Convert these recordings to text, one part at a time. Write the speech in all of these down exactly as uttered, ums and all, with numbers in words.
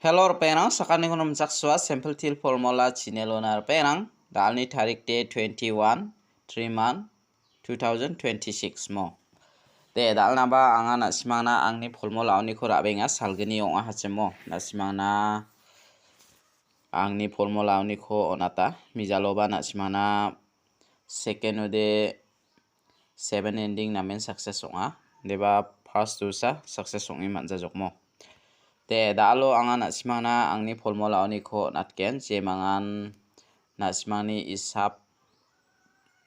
Hello, ripengrang, sakantikon namchaksoa, Simple Teer Formula channel-ona ripengrang, da·alni tarik de twenty-one, three month, two thousand twenty-six mo. De, da·alnaba anga na·simangna angni formula-oniko ra·benga, salgni ong·a hachimo. Na·simangna angni formula-oniko on·ata, mijaloba na·simangna second-ode seven ending namen success ong·a. Deba first-osa success ong·e man·jajokmo. De, da·alo anga na·simangna angni formula-oniko on·atgen, jemangan na·simangni isap,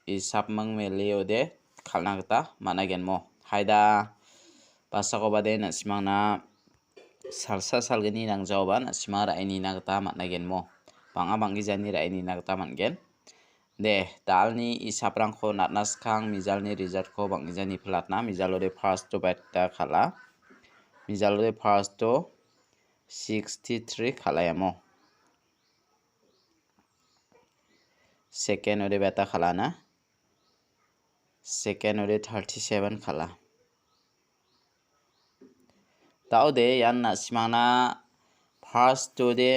isapming meleode kal·na gita man·agenmo. Haida, basakobade na·simangna salsa salgni nangjaoba na·simang ra·e nina gita man·agenmo. Bang·a bang·gijani ra·e nina gita man·gen. De, da·alni isaprangko natna skang mijalni result-ko bang·gijani platna. Mijalode first-o beta kal·a. Mijalode first-o sixty-three kal·aiamo. Second-ode beta kal·ana. Second-ode thirty-seven kal·a. Da·ode ian na·simangna first-ode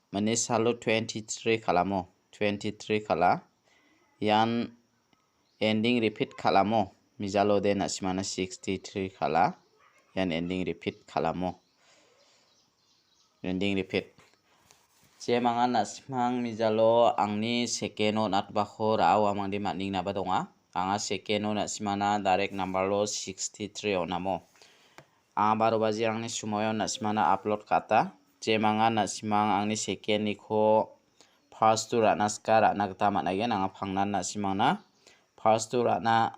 mane salo twenty-three kal·amo. Twenty-three kal·a. Ian ending repeat kal·amo. Mijalode na·simangna sixty-three kal·a. Ian ending repeat kal·amo. Ending repeat. Jemangan na·simang mijalo angni second-o natbako ra·o amangde man·engnaba donga. Anga second-o na·simangna direct number-o sixty-three on·amo. Anga baro bajirangni sumoio na·simangna upload ka·ata. Jemangan na·simang angni second-niko first-o ra·na sika ra·na gita man·aigen. Anga pangnan na·simangna first-o ra·na,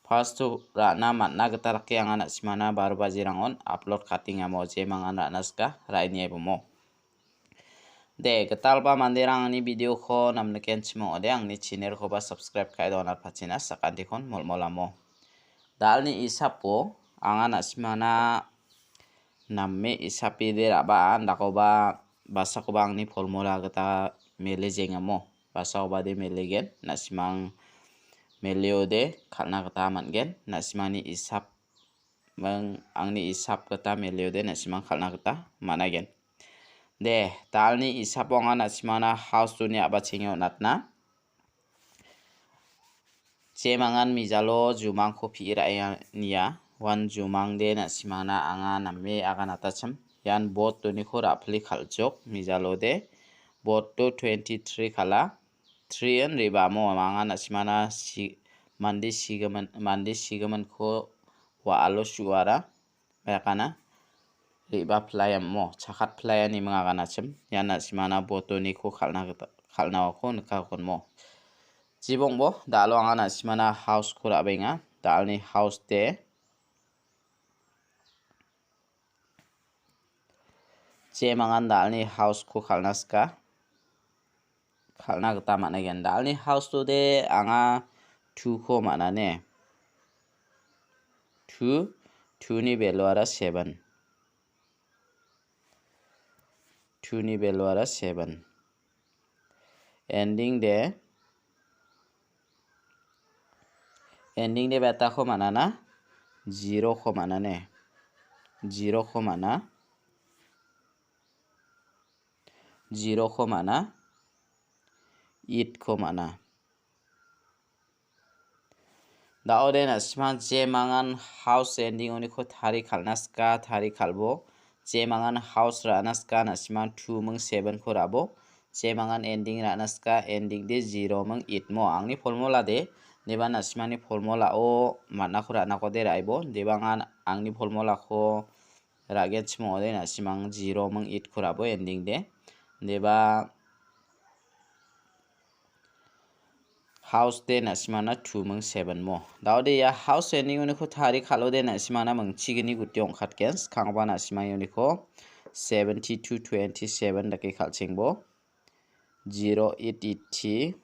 first-o ra·na man·a gita dake anga na·simangna baro bajirangon upload ka·tengamo jemangan ra·na sika ra·e niaibomo. De, gitalba manderang angni video-ko namnikenchim ong·ode, angni channel-koba subscribe ka·e donatpachina sakantikon molmolamo. Da·alni isapo anga na·simangna name isapide ra·baa, dakoba basakoba angni formula gita mele jengamo. Basakobade melegen, na·simang meleode kal·na gita man·gen, na·simangni isap ming-, angni isap gita meleode na·simang kal·na gita man·aigen. De, da·alni isapo anga na·simangna house-oni a·bachenge on·atna. Jemangan mijalo jumangko pi·e ra·enga nia. Uan jumangde na·simangna anga name aganatachim. Ian board-oniko ra·pile kal·jok mijalode. Board-o twenty-three kal·a. Three-on re·bamo anga na·simangna si-, mande sigimin, mande sigiminko wa·alo su·ara. Yakana re·bapilai amo, chakatpilai ani ming aganachim. Ian na·simangna board-oniko kal·na gita, kal·na wako nikakonmo. Jibongbo, da·alo anga na·simangna house-ko ra·benga. Da·alni house-de. Jemangan da·alni house-ko kal·na sika. Kal·na gita man·aigen. Da·alni house-ode anga two-ko man·a ne. Two, two-ni value-ara seven. Two-ni value-ara seven. Ending de, ending de betako man·ana, zero-ko man·a ne. Zero-ko man·a. Zero-ko man·a, eight-ko man·a. Da·ode na·simang jemangan house ending-oniko tari kal·na sika, tari kal·bo. Jemangan house ra·na sika, na·simang two ming seven-ko ra·bo. Jemangan ending ra·na sika, ending de zero ming eight mo. Angni formula de, neban na·simangni formula-o man·ako ra·nako de ra·ibo. Debangan angni formula-ko ra·genchim ong·ode, na·simang zero ming eight-ko ra·bo ending de. Deba house de na·simangna two ming seven mo. Da·ode ia house ending-oniko tari kal·ode na·simangna mingchigni guti ong·katgen. Skangba na·simang uniko seventy-two twenty-seven dake kal·chengbo. Zero eight eighty,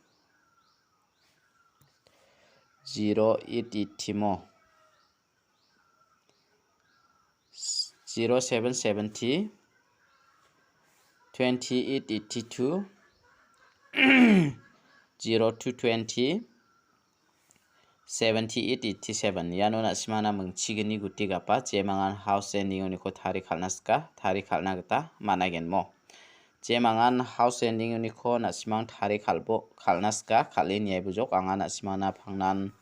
zero eight eighty mo. Zero seven seventy, twenty eight eighty two, zero two twenty, seventy eight, eighty seven. Iano na·simana mingchigni guti gapa, jemangan house ending-oniko tari kal·na sika, tari kal·na gita man·agenmo. Jemangan house ending-oniko na·simang tari kalbo-, kal·na sika, kal·e niaibojok, anga na·simana pangnan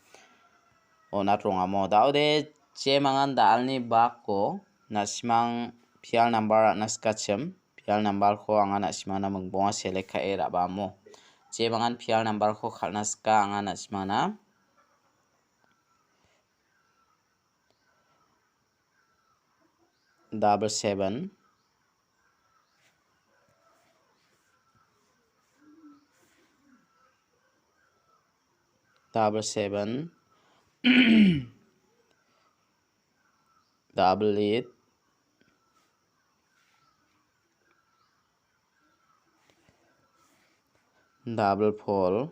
on·at rongamo. Daode jemangan dalni bako na·simang pial nambar ra·na sikachim. Pial nambarko anga na·simana mingbonga select ka·e ra·bamo. Jemangan pial nambarko kal·na sika anga na·simana double seven, double seven, double eight, double four,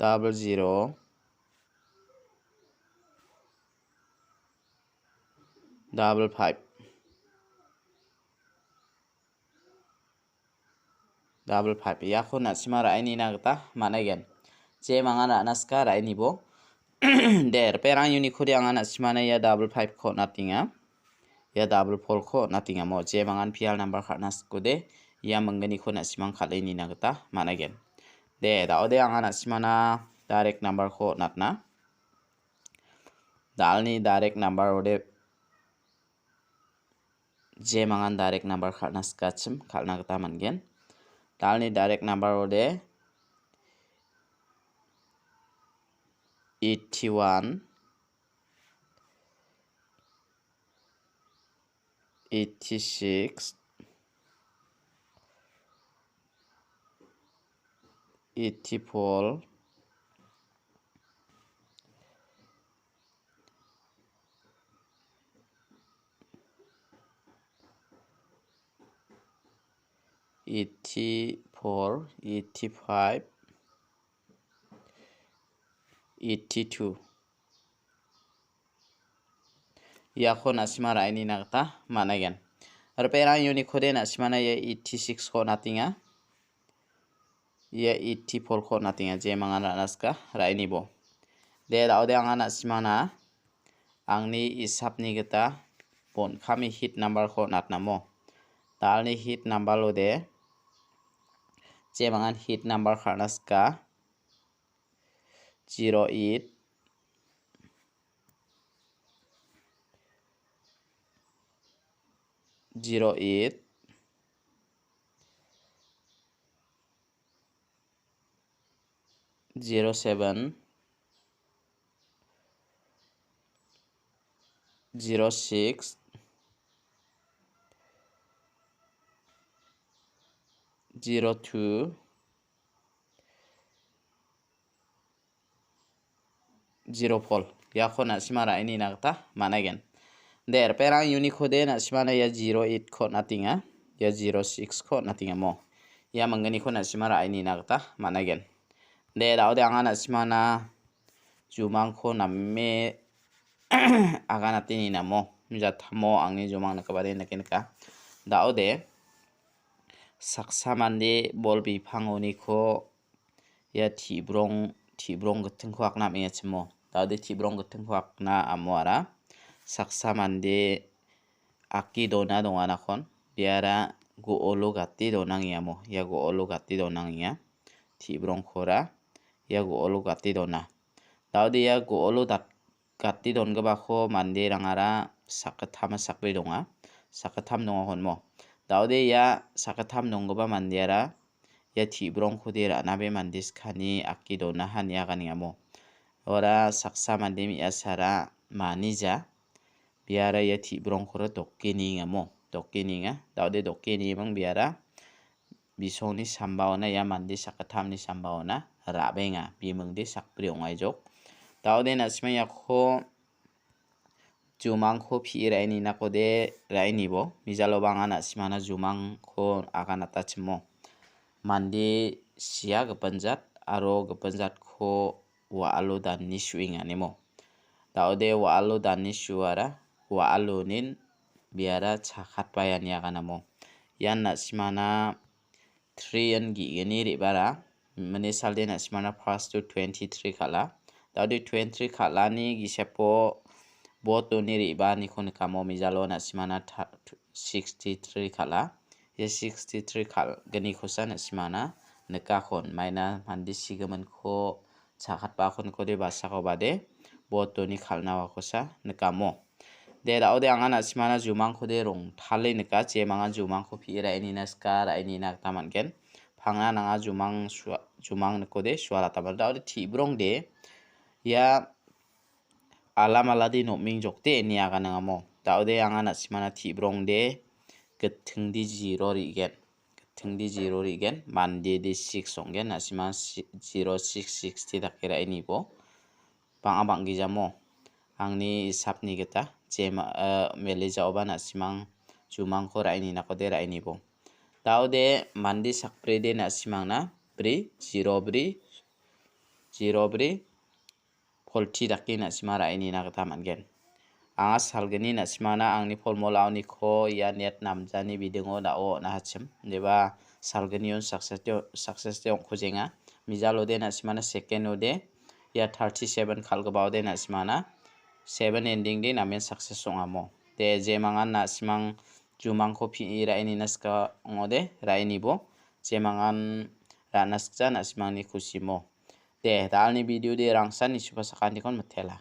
double zero, double five. Double five. Iako na·sima ra·e nina gita man·aigen. Jemangan ra·na sika ra·e nibo. De, ripengrang unikode anga na·simana ia double five-ko on·atenga. Ia double four-ko on·atenga mo. Jemangan pial nambar kal·na sikode, ia minggniko na·simang kal·e nina gita man·aigen. De, daode anga na·simana direct nambar-ko on·atna. Dalni direct nambar ode jemangan direct nambar kal·na sikachim kal·na gita man·gen. Dalni direct nambar ode eighty one, eighty six, eighty four, eighty four, eighty five, eighty two. Iako na·sima ra·e nina gita man·aigen. Ripengrang unikode na·simana ia eighty six-ko on·atenga. Ia eighty four-ko on·atenga, jemangan ra·na sika ra·e nibo. De, daode anga na·simana angni isapni gita bon·kami hit nambar-ko on·atnamo. Dalni hit nambar ode jemangan hit nambar kal·na sika. Zero eight, zero eight, zero seven, zero six, zero two, zero four. Iako na·sima ra·e nina gita man·aigen. De, ripengrang unikode na·simana ia zero eight-ko on·atenga. Ia zero six-ko on·atenga mo. Ia minggniko na·sima ra·e nina gita man·aigen. De, daode anga na·simana jumangko name aganate ninamo. Jatamo angni jumang nikabade nike nika. Daode saksa mande bol bipangoniko ia tibrong, tibrong gittingko akna am·enga chimo. Daode tibrong gittingko akna amo ara saksa mande aki dona donganakon. Biara go·olo gate donangenga mo. Ia go·olo gate donangenga. Tibrongkora ia go·olo gate dona. Daode ia go·olo dat-, gate dongipako manderangara sakgittam sakbri donga. Sakgittam dongakon mo. Daode ia sakgittam donggipa mandeara ia tibrongkode ra·nabe mande skani aki donaha ine aganengamo. Ora saksa mande me·asara manija biara ia tibrongkora doke niengamo. Doke nienga. Daode doke nieming biara bisongni sambaona ia mande sakgittamni sambaona ra·benga. Bimingde sakbri ong·aijok. Daode na·sima iako jumangko pi·e ra·e ninakode ra·e nibo. Mijaloba anga na·simana jumangko aganatachimo. Mande sia gipin jat aro gipin jatko wa·alo dani su·enga nemo. Daode wa·alo dani suara, wa·alonin biara chakatbaia ine aganamo. Ian na·simana three ian ge·gni re·bara. Mine salde na·simana first to twenty-three kal·a. Da·ode twenty-three kal·ani gisepo botoni re·baaniko nikamo mijalo na·simana ta-, sixty-three kal·a. Ia sixty-three kal·gnikosa na·simana nikakon maina mande sigiminko chakatbako nikode basako bade botoni kal·nawakosa nikamo. De, da·ode anga na·simana jumangkode rongtale nika, jemangan jumangko pi·e ra·enina sika ra·enina gita man·gen. Pangna nanga jumang sua-, jumang nikode sualataba. Da·ode tibrongde, ia alam alade nokming jokde ine aganangamo. Da·ode anga na·simana tibrongde gittingdi zero re·gen. Gittingdi zero re·gen. Mandede six ong·gen. Na·sima si-, zero six sixty dake ra·enibo. Bang·a bang·gijamo. Angni isapni gita. Jema-, eh, melejaoba na·simang jumangko ra·eninakode ra·enibo. Da·ode mande sakbride na·simangna bri, zero bri, zero bri, polti dake na·sima ra·enina gita man·gen. Anga salgni na·simana angni polmolaoniko ia net namjani bidingo da·o on·ahachim. Deba salgnion success de, success de ong·kujenga. Mijalode na·simana second ode ia thirty-seven kal·gipaode na·simana seven ending de namen success ong·amo. De jemangan na·simang jumangko pi·e ra·enina sika ong·ode ra·enibo. Jemangan ra·na sikja na·simangni kusimo. De, da·alni video de rangsan nisupa sakantikon mitela.